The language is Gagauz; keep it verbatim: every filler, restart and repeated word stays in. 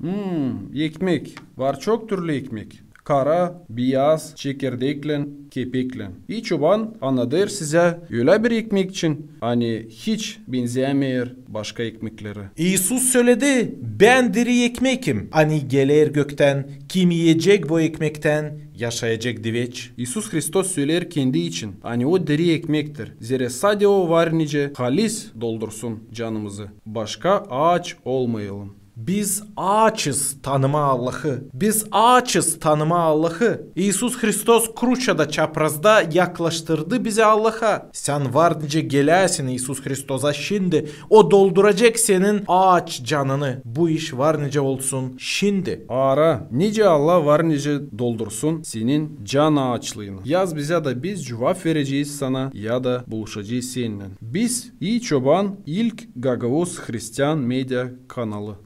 Hmm, ekmek. Var çok türlü ekmek. Kara, biyaz, çekerdeklän, kepeklän. İi çoban annadêr sizä ölä bir ekmek için, ani hiç benzämeer başka ekmekleri. İisus söledi: "Bän diri ekmekim, ani geler göktän, kim iyecek bu ekmektän, yaşayacek diveç." İisus Hristos söleer kendi için, ani O diri ekmektir. Zerä sade O var nicä halis doldursun canımızı. Başka aaç olmayalım. Biz aaçız tanımaa Allahı. Biz aaçız tanımaa Allahı. İisus Hristos kruçada, çaprazda yaklaştırdı bizi Allaha. Sän var nicä geläsin İisus Hristosa şindi. O dolduracek senin aaç canını. Bu iş var nicä olsun şindi. Ara, nicä Allah var nicä doldursun senin can aaçlıını. Yaz bizä da biz cuvap verecez sana ya da buluşacez sennän. Biz İi Çoban, ilk gagauz hristian media kanalı.